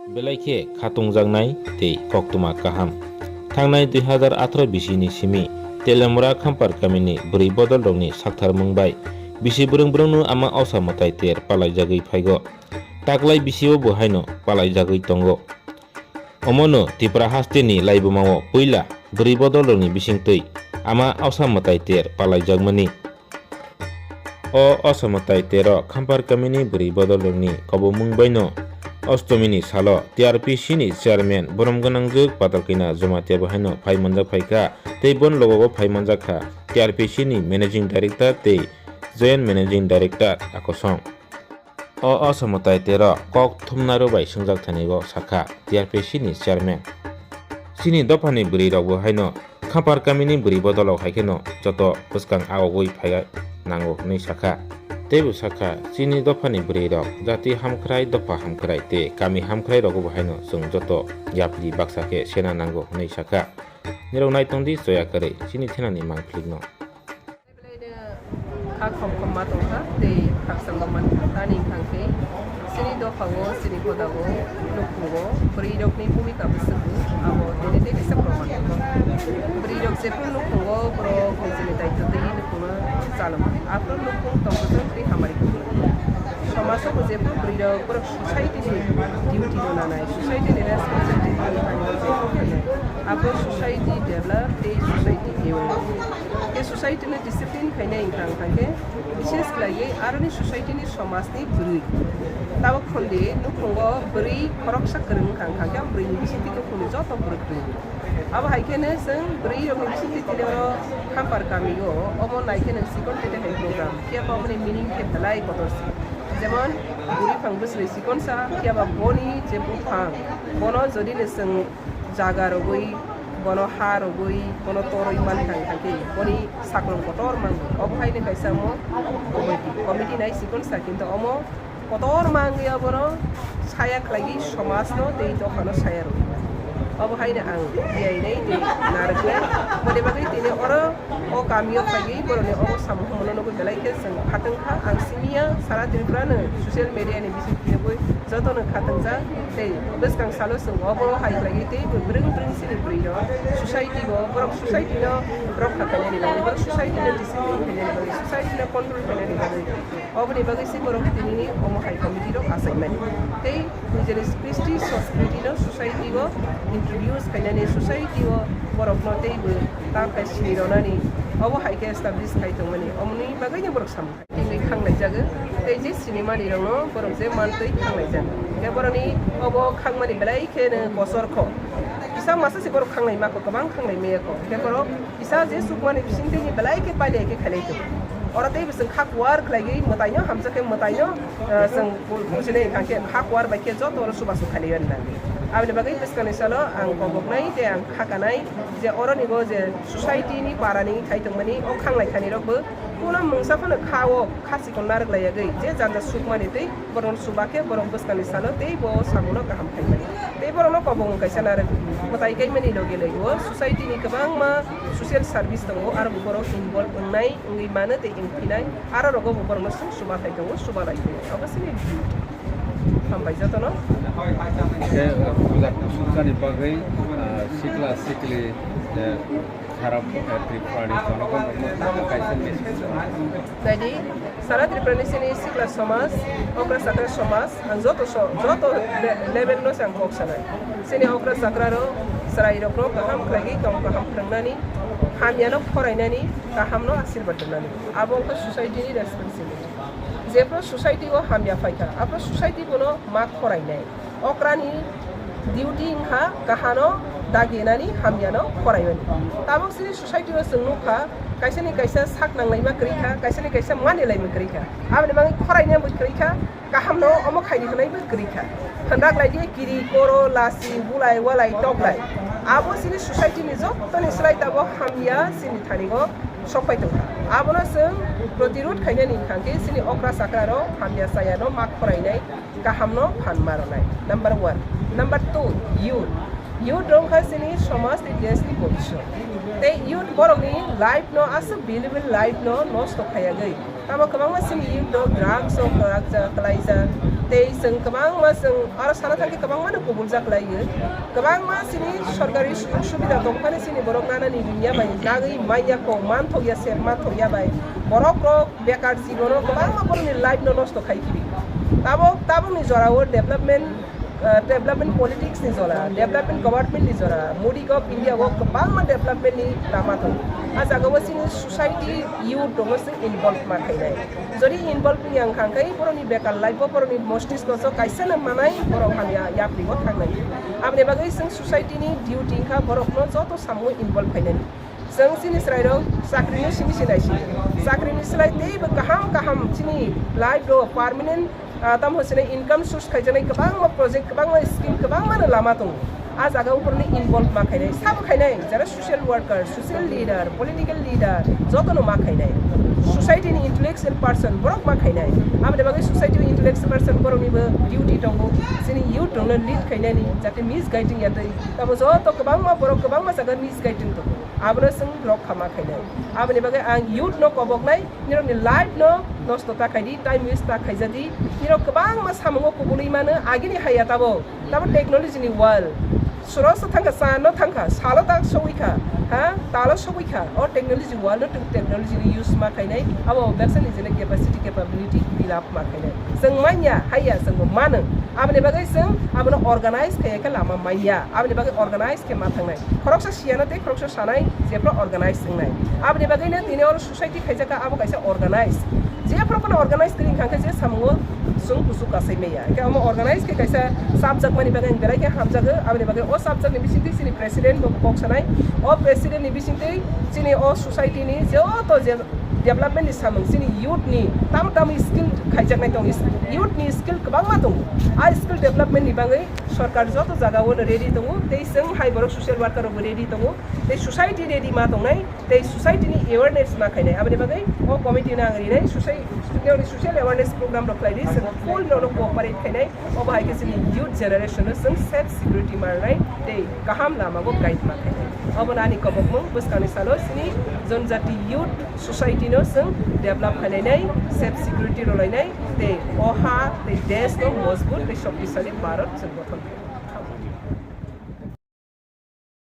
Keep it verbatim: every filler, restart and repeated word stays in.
Belai khe khatungjaknai tei koktwma kaham. Thangnai dui hazar atharo bisini simi Telemura Khampar kamini bwrwi bodolrokni saktharmung bai bisi bwrwng bwrwngno ama Osa Mwtai Ter palaijagwi phaigo. Taklai bisio bo haino palaijagwi tongo. Omono Tipra hasteni laibumao puila bwrwi bodolrokni bisingtwi ama Osa Mwtai Ter palaijakmani. O Osa Mwtai Tero Khampar kamini bwrwi bodolrokni kobomung baino Ostomini salo T R P C ni chairman borom gwnangjwk Patalkina Jamatia bo haino phai manjak phaikha tei bon logogo phai manjak kha T R P C ni managing director tei joint managing director a kosong. O Osa Mwtai Tero kok thumnaro bai swngjak thanigo sakha T R P C ni chairman. Chini dophani bwrwi rokbo haino Khampar kamini bwrwi bodolrok hai kheno joto bwskang awogwi phaiya nango hwnwi sakha. Teibo sakha, chini dophani bwrwi rok jati hamkhrai, dopha hamkhrai tei kami hamkhrai rogo bo haino chwng joto yapri baksa khe sena nango hwnwi sakha. Nirok naitongdi choya kwrwi chini thenani mangphilikno. Kha khom khom ma tongkha tei khakchangma mankha. Ani wngkha khe chini dophao, chini hodao, nukhungo bwrwirokni bhumika bwswkgo abo tini tei kisa proman. Bwrwirok jephru nukhungo borok nijini daityo twi nukhungno chalokha. Aphuru nukhung tongthokjak tei hamari kukla. Somasobo jephru bwrwirok borok society ni duty rwnanai, society ni responsibility rwnanai, abo society develop tei society develop. Tei society no discipline khainai wngkha, wngkha khe bises khlaiwi aroni society ni somaj ni bwrwi. Tabok phundi nukhungo bwrwi khoroksa kwrwng wngkha, wngkha khe bwrwi ni bisingtwi nukhungni joto bwrwi kwrwng. Abo hai kheno chwng bwrwi rokni bisingtwi tini oro Khampar kami o omo nai khe nwng chikon tete hai program. Phiya ba oboni meaning khe belai kotor se. Jemon bwrwi phang bwswrwi chikon sa, phiya ba boni je buphang, bono jodi no chwng jaga rogwi, bono ha rogwi, bono torwi man thang thang khe boni saklong kotor mango. Obo hai no kaisa omo committee, committee nai chikon sa, kintu omo kotor mangwi abono saya khlaigwi somajno tei dophano saya rwui. Obo haino ang diyainai tei narwknai. Boni bagwi tini oro o kamio phaigwi borokni obo samung hwnmano nugwi belai khe chwng khatungkha. Ang simiya sara Tripurano social media ni bisingtwi nugwi jotono khatungjak tei bwskang salo chwng obo hai khlaigwi tei bwrwng bwrwng chini bwrwirok society o borok society no rokha khainani bagwi, borok society no discipline khainani bagwi, society no control khainani bagwi. Oboni bagwi se borok tinini omo hai committee rok achaimani. Tei nijeni Christy Sanskriti no society o introduce khainani, society o borok no teibo ta khai sini rwnani, obo hai khe establish khai tongmani. Omoni bagwi no borok samung khai tini khanglai jago. Tei je sinimani rok no borok je mantwi khanglai jago. Khe borokni obo khangmani belai khe no kosor kho. Kisa masa se borok khanglai ma kho, kwbang khanglai maya kho. Khe borok kisa je sukmani bisingtwi ni belai khe pailai khe khailai tongo. Oro tei bwswng kha kuar khlaigwi mwtaino hamjak khe mwtaino, ah, chwng bu-, bujinai wngkha khe kha kuar bai khe joto oro chubachu khailai o nang. Aboni bagwi bwskangni salo ang koboknai tei ang kha kanai je oroni bo je society ni para ni khai tongmani o khanglai thani rok bo kuno mungsa phano kha o kha chikon narwk lai yagwi je janja sukmani tei borokno chuba khe borok bwskangni salo tei bo samungno kaham khaimani. Tei borokno kobong kaisa narwk mwtai kaimani loge loge o society ni kwbangma social service tongo, aro bo borok involve wngnai wngwi mano tei wngphinai, aro rogo bo borokno chwng chuba khai tongo, chuba lai tongo. Obo chini hambai jotono. Khe, uh, puja kusukjani bagwi, uh, sikla sikli, uh, Sara, eh, Tripura ni jonogon rokno tamo kaisa message. Naidi, sara Tripura ni sini sikla somaj, okra chakra somaj, ang joto so-, joto le-, level no se ang kok sanai. Sini okra chakra rok, chwrai rok no kaham khlaiwi tong kaham phrwngnani, hamya no khorainani, kaham no asirwad rwnani. Abo wngkha society ni responsibility. Jephru society o hamya phaikha, aphru society bono ma khorainai. Okrani duty wngkha kahano daginani, hamyano khoraimani. Tabok chini society o chwng nukha, kaisani kaisa sak nanglaima kwrwi kha, kaisani kaisa manilaima kwrwi kha. Aboni bagwi khoraina bo kwrwi kha, kahamno omo khaidi hwnwi bo kwrwi kha. Hwndak lai di kiri, koro, lasi, bulai, walai, toklai. Abo chini society ni jottoni slai tabok hamya chini thani o sok pai tongkha. Abono chwng protirod khainani hwnkha khe chini okra chakra rok hamya chaya no ma khorainai, kaham no phan ma rwnai. Number one. Number two, youth. Youth rok kha chini somaj tei desh ni bobiswt. Tei youth borok ni life no aswk valuable life no nosto khayagwi. Tamo kwbangma chini youth rok drugs o kwlakjak, kwlaijak. Tei chwng kwbangma chwng aro sana thangkhe kwbangma no kubul jak lai. Kwbangma chini sorkari sujog subida tongphani chini borok nana ni dunya bai nagwi manya kho manthokya se manthokya bai. Borok rok bekar jibono kwbangma borokni life no nosto khai khibi. Tabok, tabokni jorao development, ah, development politics ni jora, development government ni jora, Modi gov India o kwbangma development ni lama tongo. A jaga o chini society youth tongo se involve ma khainai. Jodi involve wngya wngkha khe borokni bekar life o borokni mostisko so kaisa no manai borok hamya yapri o thangnai. Aboni bagwi chwng society ni duty wngkha borok no joto samo involve khainani. Chwng chini chwrairok chakrini simi se naising. Chakrini slai teibo kaham kaham chini life rok permanent, ah, tamo hwnwi income source khaijaknai kwbangma project, kwbangma scheme, kwbangma no lama tongo. A jaga o borokni involve ma khainai, sabo khainai, jara social worker, social leader, political leader, jotono ma khainai. Society ni intellectual person, borok ma khainai. Aboni bagwi society o intellectual person boroknibo duty tongo, chini youth rokno lead khainani, jate misguiding ya tei. Tamo joto kwbangma borok kwbangma jaga misguiding tongo. Abono chwng rok khama khainai. Aboni bagwi ang youth no koboknai, nirokni life no nosto ta khaidi, time waste ta khaijadi. Nirok kwbangma samungo kubului mano, agini haiya tabo, tabo technology ni world. Suro so thangkha, sa no thangkha, salo ta sogwi kha, ha, talo sogwi kha. O technology world no technology ni use ma khainai, abo baksa ni jene capacity, capability build up ma khainai. Chwng manya, haiya, chwngbo mano. Aboni bagwi chwng abono organize khaiya khe lama manya. Aboni bagwi organize khe ma thangnai. Khoroksa siyano tei khoroksa sanai jephru organize wngnai. Aboni bagwino tini oro society khaijak kha, abo kaisa organize. Jephru phano organize kwrwi wngkha khe je samungo chwng kuchuk kasai maya. Hwnkhe omo organize khe kaisa chapjakmani bagwi ang belai khe hamjago. Aboni bagwi o chapjakni bisingtwi chini president bo kok sanai. O president ni bisingtwi chini o society ni joto je development ni samung chini youth ni tamo tamo skill khaijaknai tongo, youth ni skill kwbangma tongo. A skill development ni bagwi sorkar joto jaga o ready tongo, tei chwng hai borok social worker rok bo ready tongo, tei society ready ma tongnai, tei society ni awareness ma khainai. Aboni bagwi o committee no ang rinai, society, social awareness program rok khlai di, chwng full no cooperate khainai. Obo hai khe chini youth generation no chwng safe security manai tei kaham lama o guide ma khainai. Obo nani kobokmung bwskangni salo chini Janjati youth society no chwng develop khainai, safe security rwlainai tei o ha tei desh no mojbut tei shoktisali Bharat chwng gothon.